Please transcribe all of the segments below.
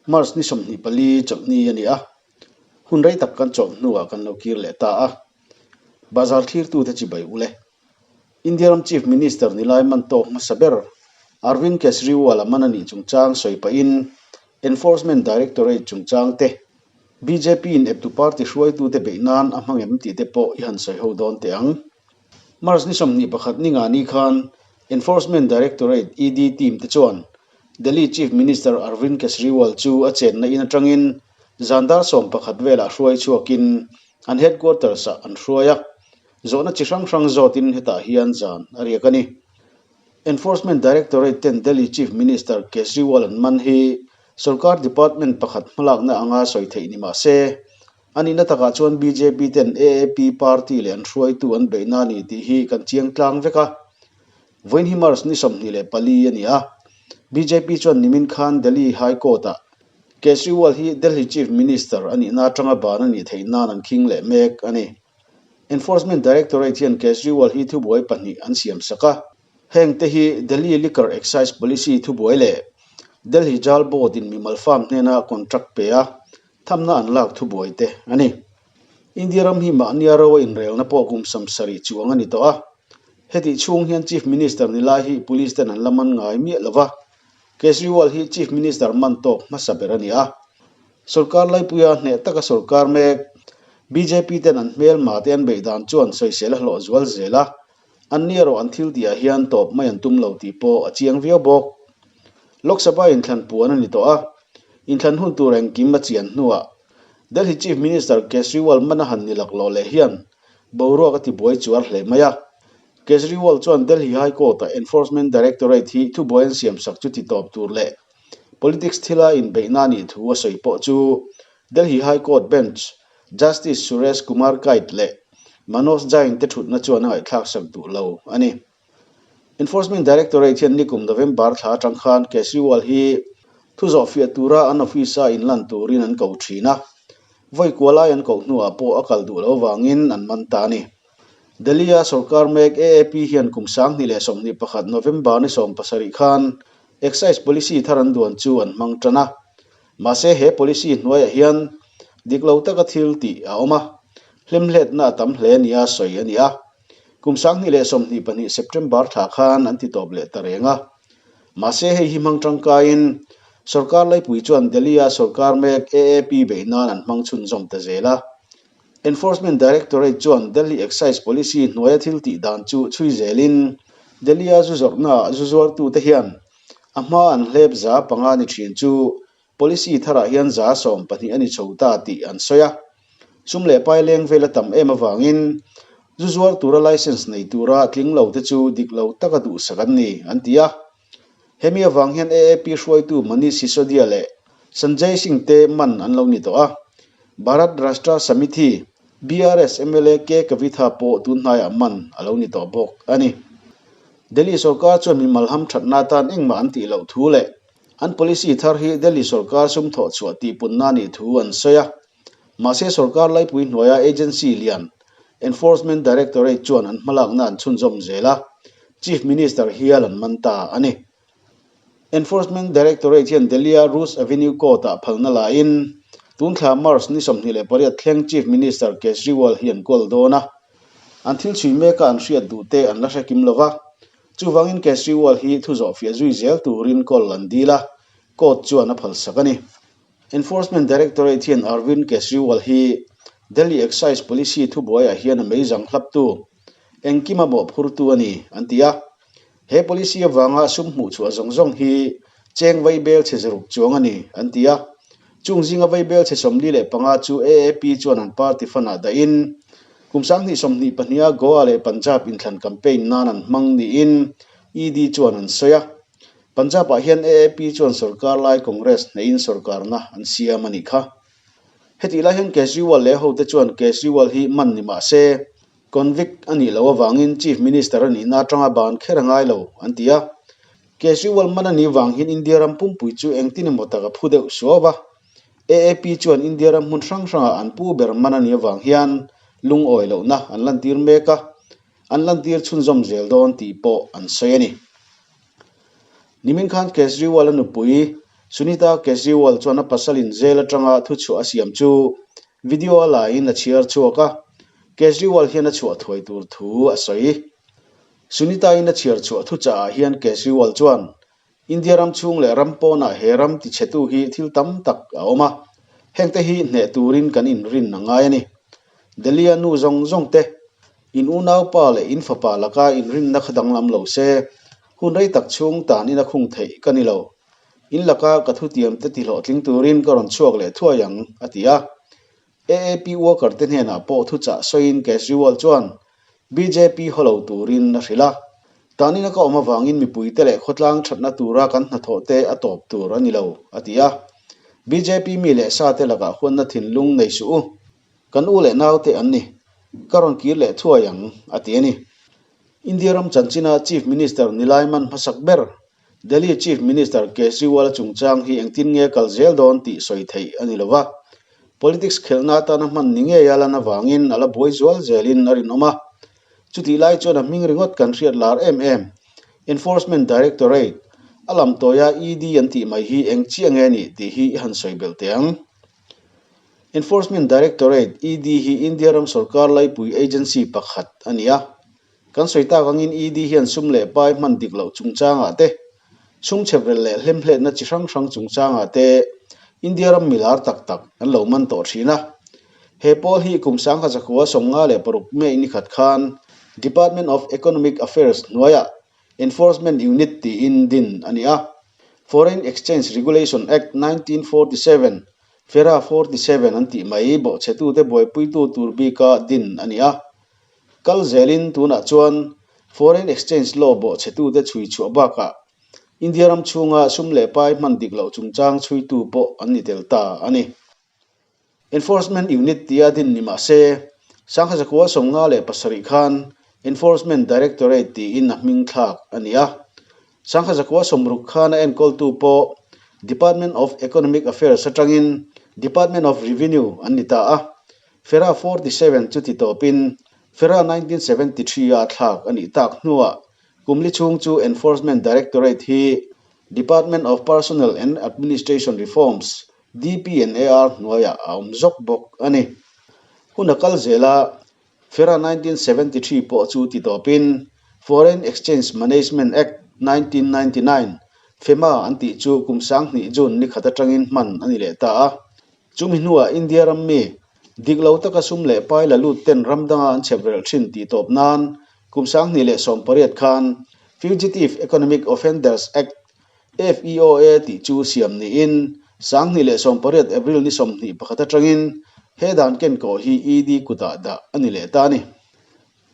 March ni 24 chawlhni a ni a, hun rei tak kan chawlh hnuah kan lo kir leh ta a. Bazar thlirtute chibai u le. India ram Chief Minister ni lai man tawk hmasa ber Arvind Kejriwal a man a nih chungchang sawi pahin Enforcement Directorate chungchang te, bjp in eptu party hruaitute beih nan a hmang em tih te pawh i han sawi ho dawn teh ang. March ni 21 ni nga ni khan Enforcement Directorate, ED, team te chuan Delhi Chief Minister Arvind Kejriwal chu a chenna in atangin zan dar 11 velah hruai chhuakin an headquarters ah an hruai a, zawhna chi hrang hrang zawtin hetah hian zan a riak a ni. Enforcement Directorate ten Delhi Chief Minister Kejriwal an man hi sorkar department pakhat hmalakna anga sawi theih ni mah se, a nihna takah chuan bjp ten AAP party leh an hruaitu an beihna a ni tih hi kan chiang tlang vek a. Vawiin hi March ni 24 a ni a, bjp chuan nimin khan Delhi High Court-ah Kejriwal hi Delhi Chief Minister a nihna atanga ban a nih theih nan an khing leh mek a ni. Enforcement Directorate hian Kejriwal hi thubuai pahnih an siam sak a. Heng te hi Delhi Liquor Excise Policy thubuai leh Delhi Jal Board in mimal farm hnena contract pe a, thamna an lak thubuai te a ni. India ram hi mahnia ro a inrelna pawh kum sam sarih chuang a ni tawh a. Hetih chhung hian Chief Minister ni lai hi Police ten an la man ngai miah lo va. Kejriwal hi Chief Minister man tawk hmasa ber a ni a. Sorkar laipuia hneh taka sorkar mek bjp ten an hmelma te an beih dan chuan sawisel a hlawh zual zel a, an ni erawh an thil tihah hian tawp mai an tum lo tih pawh a chiang viau bawk. Lok Sabha inthlan puan a ni tawh a, inthlan hun tur engkim a chian hnuah Delhi Chief Minister Kejriwal mana han ni laklawh leh hian boruak a tibuai chuar hle mai a. Kejriwal chuan Delhi High Court-a Enforcement Directorate hi thubuai an siamsak chu titawp tur leh politics thila inbeihna a nih thu a sawi pawh chu Delhi High Court Bench Justice Suresh Kumar Kait leh Manoj Jain te thutna chuan a ngaihthlaksak duh lo a ni. Enforcement Directorate hian nikum November thla atang khan Kejriwal hi thu zawhfiah tura an office-a inlan turin an ko thin a, vawi kualai an koh hnuah pawh a kal duh lo vangin an man ta a ni. Delhi-a sorkar mek AAP hian kum 2021 November ni 17 khan Excise Policy thar an duan chu an hmang tan a. Mahse he policy hnuaiah hian dik lo taka thil tih a awm a, hlemhletna a tam hle nia sawi a ni a. Kum 2022 September thla khan an ti tawp leh ta reng a. Mahse hei hi hmang tangkaiin sorkar laipui chuan Delhi-a sorkar mek AAP beih nan an hmang chhunzawm ta zel a. Enforcement Directorate chuan Delhi Excise Policy hnuaia thil tih dan chu chhui zelin Delhi-a zu zawrhnaah zu zuartute hian a hma an hlep 5% ni thin chu policy tharah hian 12% a ni chho ta tih an sawi a. Sum leh pai leng vel a tam em avangin zu zuar tura licence nei tura tling lo te chu dik lo taka duhsak an ni, an ti a. Hemi avang hian AAP hruaitu Manish Sisodia leh Sanjay Singh te man an lo ni tawh a. Bharat Rashtra Samithi, BRS, mla K Kavitha pawh tun hnaiah man a lo ni tawh bawk a ni. Delhi sorkar chuan mimal hamthatna atan engmah an tih loh thu leh an policy thar hi Delhi sorkar sum thawh chhuah tihpunna a nih thu an sawi a. Mahse sorkar laipui hnuaia agency lian Enforcement Directorate chuan an hmalakna an chhunzawm zel a, Chief Minister hial an man ta a ni. Enforcement Directorate hian Delhi-a Rouse Avenue Court-ah phalna lain tun thla March ni 28 thleng Chief Minister Kejriwal hi an kawl dawn a, an thil chhui meka an hriat duh te an la hre kim lo va, chuvangin Kejriwal hi thu zawhfiah zui zel turin kawl an dil a, court chuan a phalsak a ni. Enforcement Directorate hian Arvind Kejriwal hi Delhi Excise Policy thubuaiah hian a meizang hlaptu, engkima mawhphurtu a ni, an ti a. He policy avanga sum hmuh chhuah zawng zawng hi cheng vaibel chhe zaruk chuang a ni, an ti a. Chung zinga vaibel chhe 45 chu AAP chuan an party fund-ah dahin kum 2022-a Goa leh Punjab inthlan campaign nan an hmang niin ED chuan an sawi a. Punjab-ah hian AAP chuan sorkar lai Congress hneihin sorkarna an siam a nih kha. Hetih lai hian Kejriwal leh hote chuan Kejriwal hi man ni mah se, convict a nih loh avangin Chief Minister a nihna atanga ban kher a ngai lo, an ti a. Kejriwal man a nih vang hian India ram pumpui chu engtin emaw tak a phu deuh suau va. AAP chuan India ram hmun hrang hrangah an pu ber man a nih avang hian lungawi lohna an lantir mek a, an lantir chhunzawm zel dawn tih pawh an sawi a ni. Nimin khan Kejriwal a nupui Sunita Kejriwal chuan a pasalin jail atanga thuchhuah a siam chu video a laiin a chhiar chhuak a, Kejriwal hian a chhuah thuai tur thu a sawi. Sunita-in a chhiar chhuah thuchah ah hian Kejriwal chuan India ram chhung leh ram pawnah he ram tichhetu hi thil tam tak a awm a, hengte hi hneh turin kan inrin a ngai a ni. Delhi-a nu zawng zawng te, in unaupa leh in fapa laka inrinna kha danglam lo se, hun rei tak chhung tan in a khung theih ka ni lo. In laka ka thutiamte tihlawhtling turin ka rawn chhuak leh thuai ang, a ti a. AAP worker te hnenah pawh thuchah sawiin Kejriwal chuan bjp haw lo turin a hrilh a. Tanin a ka awm avangin mipuite leh khawtlang thatna tura kan hnathawh te a tawp tur a ni lo, a ti a. Bjp mi leh sa te lakah huanna thinlung nei suh u. Kan u leh naute an ni. Ka rawn kir leh thuai ang, a ti a ni. India ram chanchina Chief Minister Nilai man hmasak ber Delhi Chief Minister Kejriwal-a chungchang hi engtin nge kal zel dawn tih sawi theih a ni lo va. Politics khelhna atana hman ni ngei a lan avangin a la buai zual zelin a rinawm a. Chutih lai chuan a hming ringawt kan hriat lar em em. Enforcement Directorate, a lamtawia ED an tih mai hi eng chiah nge nih tih hi i han sawi belh teh ang. Enforcement Directorate, ED, hi India ram sorkar laipui agency pakhat a ni a. Kan sawi tak angin ED hian sum leh pai hman dik loh chungchangah te, sum chheprelh leh hlemhletna chi hrang hrang chungchangah te India ram milar tak tak an lo man tawh thin a. He pawl hi kum sangkhat zakhua 56 May nikhat khan Department of Economic Affairs hnuaiah Enforcement Unit tiin din a ni a. Foreign Exchange Regulation Act 1947, FERA 47 an tih mai bawhchhetute buaipuitu tur bika din a ni a. Kal zelin tunah chuan Foreign Exchange Law bawhchhetute chhui chhuah bakah India ram chhunga sum leh pai hman dik loh chungchang chhuitu pawh an ni tel ta a ni. Enforcement Unit tia din ni mah se, Sangha 57 khan Enforcement Directorate tiin a hming thlak a ni a. Sangha 60 khan a enkawltu pawh Department of Economic Affairs atangin Department of Revenue an ni ta a. Fera 47 chu ti tawpin Fera 1973 a thlak a nih tak hnuah kum li chhung chu Enforcement Directorate hi Department of Personnel and Administration Reforms, DPNAR, hnuaiah a awm zawk bawk a ni. Hun a kal zel a, Fera 1973 pawh chu ti tawpin Foreign Exchange Management Act, 1999, FEMA, an tih chu kum 2000 June nikhat atangin hman a ni leh ta a. Chumi hnuah India ram mi, dik lo taka sum leh pai la lut ten ram danga an chhep relh thin tih tawp nan kum 2018 khan Fugitive Economic Offenders Act, FEOA, tih chu siam niin 2018 April ni 21 atangin he dan kenkawh hi ED kutah dah a ni leh ta a ni.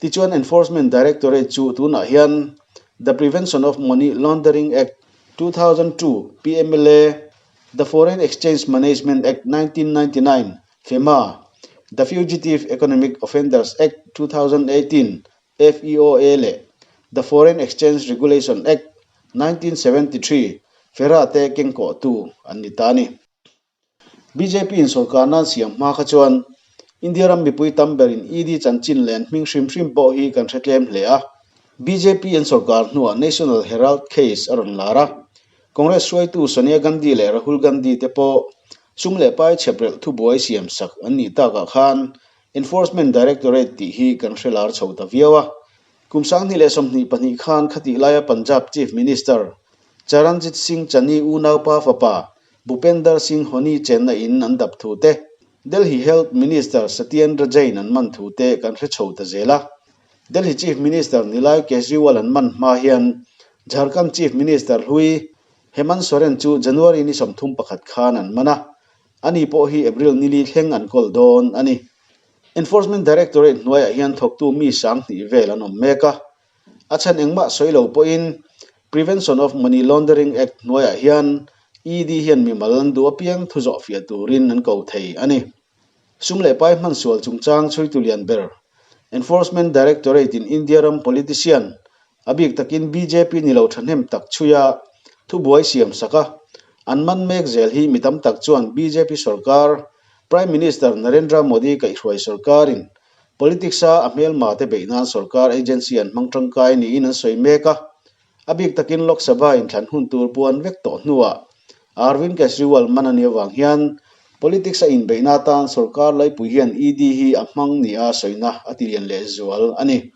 Tichuan Enforcement Directorate chu tunah hian The Prevention of Money Laundering Act, 2002, PMLA, The Foreign Exchange Management Act, 1999, FEMA, The Fugitive Economic Offenders Act, 2018, FEOA, leh The Foreign Exchange Regulation Act, 1973, FERA, te kengkawhtu an ni ta a ni. Bjp in sorkarna an siam hma kha chuan India ram mipui tam berin ED chanchin leh an hming hrim hrim pawh hi kan hre tlem hle a. Bjp an sorkar hnuah National Herald case a rawn lar a. Congress hruaitu Sonia Gandhi leh Rahul Gandhi te pawh sum leh pai chheprelh thubuai siam sak an nih takah khan Enforcement Directorate tih hi kan hre lar chho ta viau a. Kum 2022 khan khatih laia Punjab Chief Minister Charanjit Singh Channi unaupa fapa Bhupender Singh Honi chenna in an dap thu te, Delhi Health Minister Satyendra Jain an man thu te kan hre chho ta zel a. Delhi Chief Minister Nilai Kejriwal an man hma hian Jharkhand Chief Minister hlui Hemant Soren chu January ni 31 khan an man a, ani pawh hi April ni li thleng an kawl dawn a ni. Enforcement Directorate hnuaiah hian thawktu mi 2000 vel an awm mek a, A chhan engmah sawi lo pawhin Prevention of Money Laundering Act hnuaiah hian ED hian mimal an duh apiang thu zawh fiah turin an ko thei a ni. Sum leh pai hman sual chungchang chhuitu lian ber Enforcement Directorate in India ram politician, a bik takin bjp ni lo thahnem tak chhuia thubuai siam sak a, an man mek zel hi mi tam tak chuan bjp sorkar Prime Minister Narendra Modi kaihhruai sorkarin Politics-a a hmelma te beih nan sorkar agency an hmang tangkai niin an sawi mek a, a bik takin Lok Sabha inthlan hun tur puan vek tawh hnuah Arvind Kejriwal man a nih avang hian politics a inbeihna atan sorkar laipui hian ED hi a hmang nia sawina a ti lian leh zual a ni.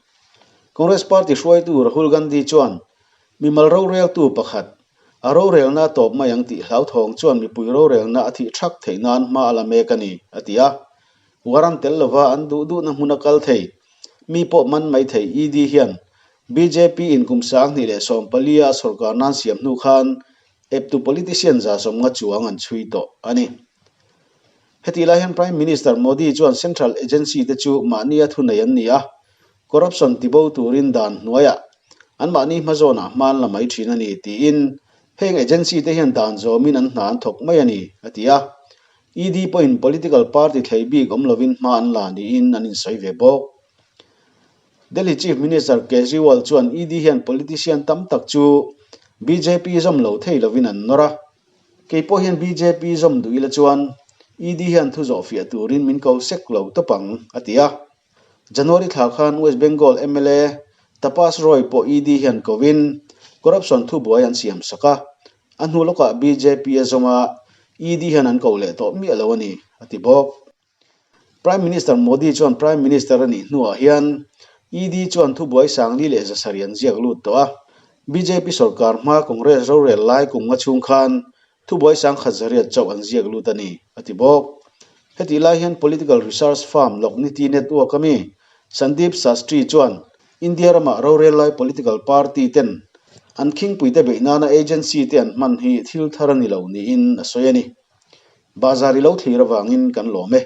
Congress party hruaitu Rahul Gandhi chuan mimal roreltu pakhat a rorelna a tawp mai ang tih hlauthawng chuan mipui rorelna a thih thak theih nan hma a la mek a ni, a ti a. Warrant tel lova an duh duhna hmuna kal thei mi pawh man mai thei ED hian bjp in kum 2014 a sorkar nan siam hnu khan eptu politician 150 chuang an chhui tawh a ni. Hetih lai hian Prime Minister Modi chuan Central Agency te chu mahnia thunei an ni a, corruption tibo turin dan hnuaiah anmahni hmazawnah hma an la mai thin a ni tiin heng agency te hian dan zawmin an hna an thawk mai a ni, a ti a. ED pawhin political party thlei bik awm lovin hma an la niin an insawi ve bawk. Delhi Chief Minister Kejriwal chuan ED hian politician tam tak chu bjp zawm lo thei lovin an nawr a. Kei pawh hian bjp zawm duh ila chuan ED hian thu zawh fiah turin min ko sek lo tawp ang, a ti a. January thla khan West Bengal mla Tapas Roy pawh ED hian kovin corruption thubuai an siam sak a. A hnu lawkah bjp a zawm a, ED hian an ko leh tawh miah lo a ni, a ti bawk. Prime Minister Modi chuan Prime Minister a nih hnuah hian ED chuan thubuai sangli leh zasarih an ziak lut tawh a. Bjp sorkar hma Congress rorel lai kum nga chhung khan thubuai sangkhat zariat chauh an ziak lut a ni, a ti bawk. Hetih lai hian political research firm Lokniti Network a mi Sandeep Shastri chuan India ramah rorel lai political party ten an khingpuite beih nana agency te an hman hi thil thar a ni lo niin a sawi a ni. Bazar i lo thlir avangin kan lawm e.